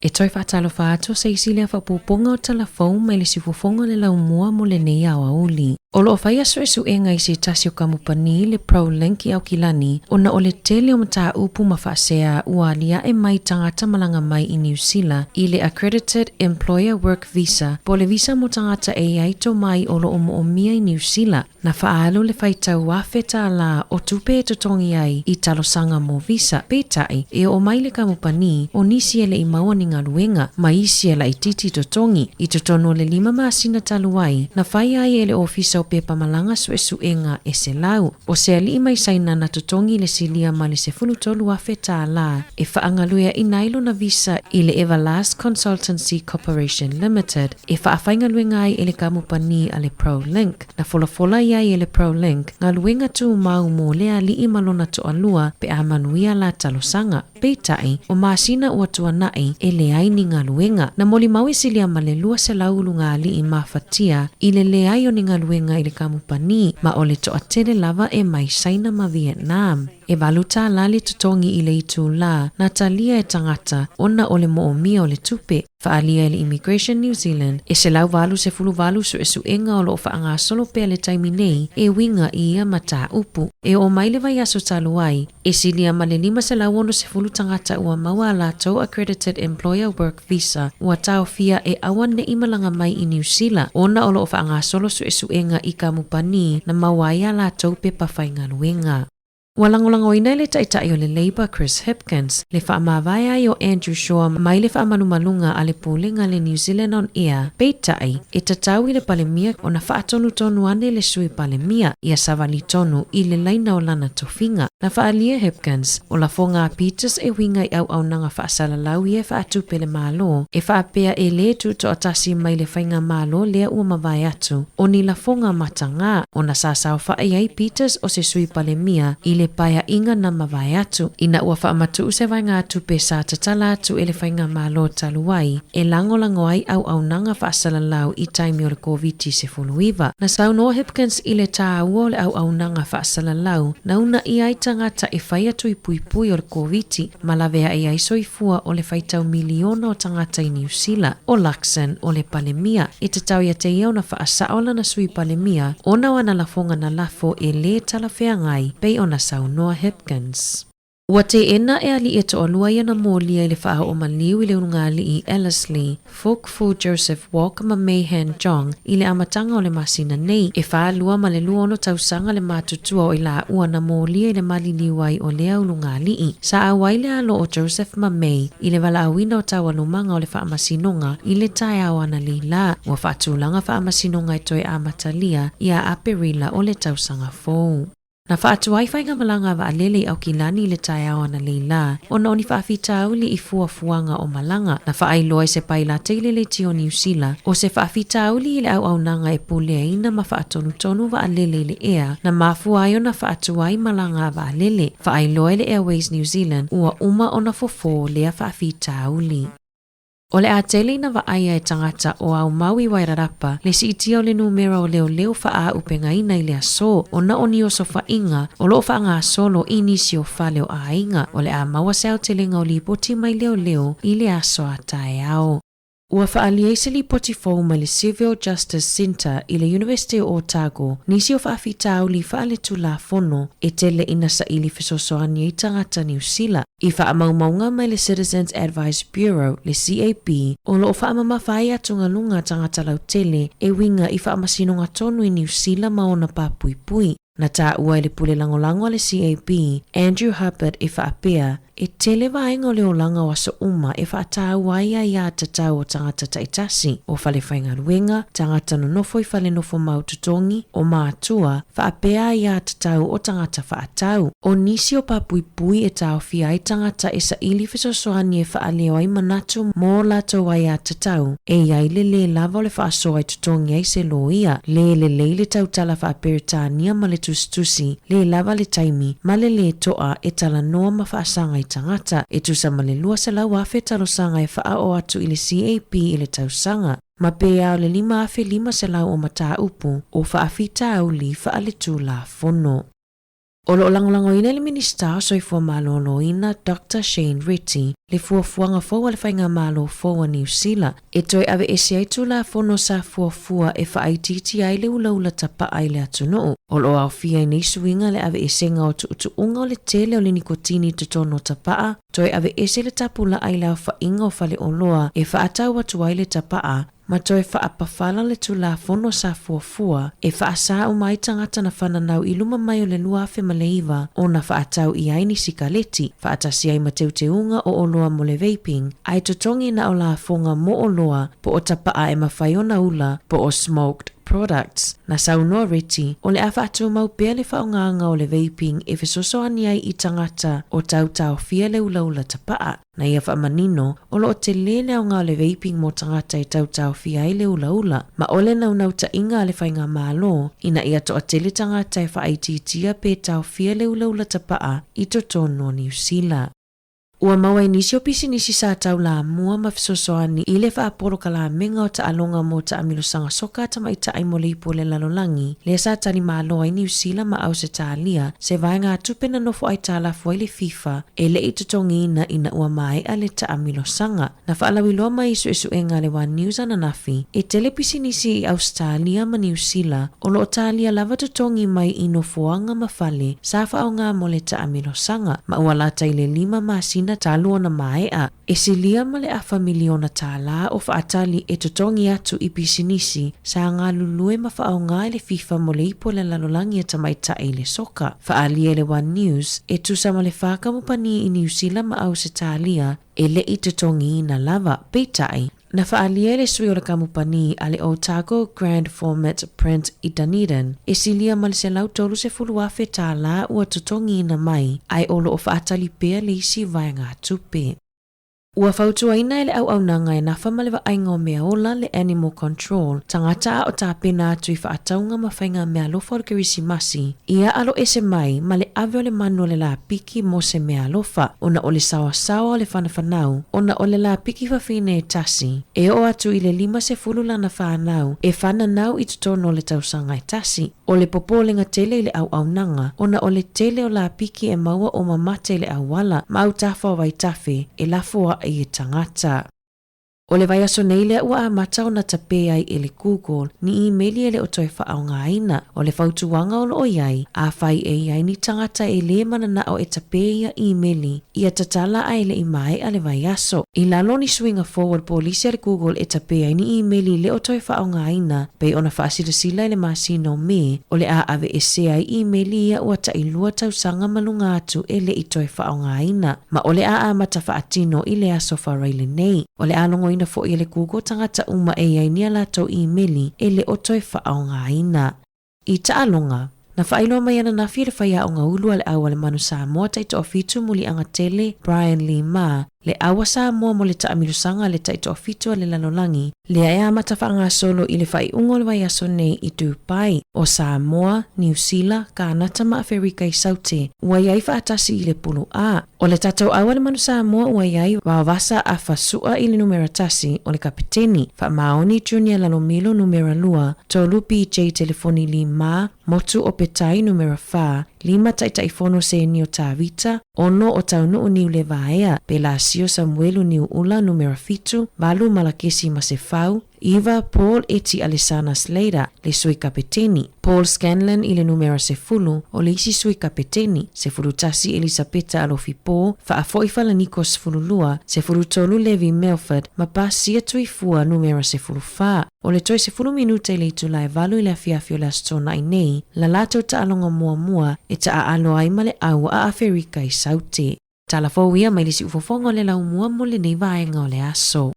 E toe faatalofa atu se isi lea faaopoopoga o tala fou mai le siufofoga o le laumua mo lenei aoauli. O lo o faia suesuega i se tasi o kamupani le ProLink i Aukilani ona o le tele o mataupu ma faasea ua aliae mai tagata malaga mai i Niu Sila i le Accredited Employer Work Visa po o le visa mo tagata e i ai tomai o lo o moomia i Niu Sila. Na faaalu le faitau $1,000 o tupe e totogi ai i talosaga mo visa, peitai, e oo mai le kamupani, o nisi e le i maua ni galuega, ma isi e laitiiti totogi. I totonu o le lima masina talu ai, na fai ai e le Ofisa o Pepa Malaga suesuega e 100. O se alii mai Saina na totogi le silia ma le $13,000 e faagalueaina ai lona visa i le Everlast Consultancy Corporation Limited e faafaigaluega ai e le kamupani a le ProLink. Na folafola i ai e le ProLink galuega tumau mo le alii ma lona toalua pe a manuia la talosaga. Peitai, o masina ua tuanai e leai ni galuega. Na molimau e silia ma le 200 ulugalii mafatia i le leai o ni galuega i le kamupani ma o le toatele lava e mai Saina ma Vietnam. E $8 le totogi i le itulā na talia e tagata ona o le moomia o le tupe. Faaalia e le Immigration New Zealand e 188 suesuega o lo o faagasolo pea le taimi nei e uiga i ia mataupu. E oo mai le vaiaso talu ai, e silia ma le 560 tagata ua maua a latou Accredited Employer Work Visa ua taofia e auane'i malaga mai i Niu Sila ona o lo o faagasolo suesuega i kamupani na maua ai a latou pepa faigaluega. Ua lagolagoina e le Taitai o le Labour Chris Hipkins le faamavae ai o Andrew Shaw mai le faamalumaluga a le Pulega le New Zealand on Air, peitai, e tatau i le Palemia ona faatonutonu ane le Sui Palemia ia savali tonu i le laina o lana tofiga. Na faaalia Hipkins, o lafoga a Peters e uiga i auaunaga faasalalau ia e faatupe le Malo, e faapea e lē tutoatasi mai le faigamalo lea ua mavae atu. O ni lafoga matagā, ona sa saofaʻi ai Peters o se sui Palemia i le paeaʻiga na mavae atu. Ina ua faamatuʻu se vaegatupe sa tatala atu e le faigamalo talu ai e lagolago ai auaunaga faasalalau i taimi o le Koviti-19. Na saunoa Hipkins i le tāua o le auaunaga faasalalau na unaʻi ai tagata e fai atu i puipui o le Koviti ma laveaʻi ai soifua o le faitau miliona o tagata i Niu Sila. ʻO Luxon, o le Palemia, e tatau iā te ia ona faasao lana sui Palemia ona o ana lafoga na lafo e lē talafeagai pei ona saunoa Hipkins. Ua teena e aliʻi e toalua ia na molia i le faaoo maliu i le ulugalii Ellerslie, Fook Fu Joseph Wok ma Mei Han Jong i le amataga o le masina nei. E 24 tausaga le matutua o i laua na molia i le maliliu ai o lea ulugalii. Sa auai le alo o Joseph ma Mei i le valaauina o taualumaga o le faamasinoga i le taeao analeila. Ua faatulaga faamasinoga e toe amatalia ia Aperila o le tausaga fou. Na faatuai faigamalaga a vaalele i Aukilani i le taeao analeila ona o ni faafitauli i fuafuaga o malaga. Na faailoa i se pailate i le leitio o Niu Sila o se faafitauli i le auaunaga e puleaina ma faatonutonu vaalele i le ea na mafua ai ona faatuai malaga a vaalele. Faailoa e le Airways New Zealand ua uma ona fofo lea faafitauli. O le a tele ina vaaia e tagata o aumau i Wairarapa le siitia o le numera o leoleo faaaupegaina i le aso ona o ni osofaiga o lo o faagasolo i nisi o fale o aiga. O le a maua se aotelega o lipoti mai leoleo i le aso a taeao. Ua faaalia i se lipoti fou mai le Civil Justice Centre i le University o Otago nisi o faafitauli faaletulafono e tele ina saili fesoasoani ai tagata Niu Sila. I faamaumauga mai le Citizens Advice Bureau, le CAB, o lo o faamamafa ai atugaluga tagata lautele e uiga i faamasinoga tonu i Niu Sila ma ona papuipui. Na taua e le pule lagolago a le CAB, Andrew Hubbard e faapea, E tele vaega o le olaga o aso uma e faataua ai aiā tatau o tagata taitasi, o fale faigaluega, tagata nonofo i fale nofo mau totogi, o mātua, faapea aiā tatau o tagata faatau. O nisi o papuipui e taofia ai tagata e saili fesoasoani e faaleo ai manatu mō latou aiā tatau, e i ai le lē lava o le faasoa e totogi ai se loia, lē lelei le tautala faa-Peretania ma le tusitusi, lē lava le taimi, ma le lē toa e talanoa ma faasaga i tagata, e tusa ma le 200,000 talosaga e faaoo atu i le CAP i le tausaga, ma pe a o le 5,500 o mataupu o faafitauli faaletulafono. O lo o lagolagoina e le Minisita o Soifua Maloloina Doctor Shane Reti le fuafuaga fou a le Faigamalo fou a Niu Sila e toe aveese ai Tulafono sa fuafua e faaitiitia ai le ulaula tapaa i le atunuu. O lo o aofia i nei suiga le aveesega o tuutuuga o le tele o le nikotini i totonu o tapaa, toe aveese le tapulaa i le aofaiga o faleoloa e faatau atu ai le tapaa, ma toe faapafala le Tulafono sa fuafua e faasā uma ai tagata na fananau i luma mai o le 2009 ona faatau i ai ni sikaleti, faatasi ai ma teuteuga o oloa mo le vaping, ae totogi na o lafoga mo oloa po o tapaa e mafai ona ula po o smoked products. Na saunoa Reti, o le a faatumau pea le faaaogaga o le vaping e fesoasoani ai i tagata o tau taofia le ulaula tapaa. Na ia faamanino, o lo o tele le aoga o le vaping mo tagata e tau taofia ai le ulaula, ma o le naunautaiga a le Faigamalo ina ia toatele tagata e faaitiitia pe taofia le ulaula tapaa i totonu o Niu Sila. Ua maua i nisi o pisinisi sa taulamua ma fesoasoani i le faapolokalamega o taaloga mo taamilosaga soka a tamaitai mo le ipu o le lalolagi, lea sa tali malo ai Niu Sila ma Ausetalia se vaegatupe na nofo aitalafu ai le FIFA e le i totogiina ina ua maea le taamilosaga. Na faalauiloa mai i suesuega a le One News ananafi, e tele pisinisi i Ausetalia ma Niu Sila o lo o talia lava totogi mai i nofoaga ma fale sa faaaoga mo le taamilosaga, ma ua lata i le 5 masina talu ona maea. E silia ma le afa miliona tālā o faatali e totogi atu i pisinisi sa galulue ma faaaoga i le FIFA mo le ipu o le lalolagi a tamaitai i le soka. Faaalia i le One News, e tusa ma le 4 kamupani i Niu Sila ma Ausetalia e le i totogiina lava, peitai, na faaalia e le sui o le kamupani a le Otago Grand Format Print i Dunedin, e silia ma le $130,000 ua totogiina mai, ae o lo o faatali pea le isi vaegatupe. Ua fautuaina e le auaunaga e nafa ma le vaaiga o mea ola le Animal Control, tagata a o tapena atu i faatauga ma faiga meaalofa o le Kerisimasi, ia aloese mai ma le ave o le manu o le lapiki mo se meaalofa, ona o le saoasaoa o le fanafanau, ona o le lapiki fafine e tasi, e oo atu i le 50 lana fanau e fananau i totonu o le tausaga e tasi. O le popolega tele i le auaunaga, ona o le tele o lapiki e maua o mamate i le auala ma autafa o vaitafe e lafoai e tagata. O le vaiaso nei lea ua amata ona tape ai e le Google ni imeli e le o toe faaaogaina. O le fautuaga o lo o i ai, afai e i ai ni tagata e lē mananao e tape ia imeli, ia tatala ae le i maea le vaiaso. I lalo o ni suiga fou o le polisi a le Google e tape ai ni imeli le o toe faaaogaina, pei ona faasilasila i le masina o Me, o le a aveesea ai imeli ia ua tailua tausaga ma luga atu e le i toe faaaogaina, ma o le a amata faatino i le aso Faraile nei. O le a logoina foi e le Google tagata uma e i ai ni a latou imeli e le o toe faaaogaina. I taaloga, na faailoa mai ananafi e le faiaoga ulu a le au a le Manu Samoa taitoafitu Muliagatele Brian Lee Ma, le au a Samoa mo le taamilosaga a le taitoafitu a le lalolagi, lea e amata faagasolo i le faaiuga o le vaiaso nei i Dubai. O Samoa, Niu Sila, Kanata ma Aferika i Saute ua i ai faatasi i le pulu A. O le tatou au a le Manu Samoa ua i ai Vaovasa Afa Su'a i le numera 1, o le kapeteni, Faamaoni Junior Lalomilo numera 2, 3 BJ Telefoni Lima, Motu o Petai numera 4, 5 Taitaifono Senio Tavita, 6 o Taunuu Niu Levaea, Pelasio Samuelu Niuula numera 7, 8 Malakesi Masefau, 9 Paul Eti Alesana Slater, le sui kapeteni, Paul Scanlon i le numera 10, o le isi sui kapeteni, 11 Elisapeta Alofipo, Faafo'i Falaniko 12, 13 Levi Melford, ma Pasia Tuifua numera 14. O le toe 10 minute i le itula e 8 i le afiafi o le Aso Toonai nei, la latou taaloga muamua e taaalo ai ma le au a Aferika i Saute. Tala fou ia mai le siufofoga o le laumua mo lenei vaega o le aso.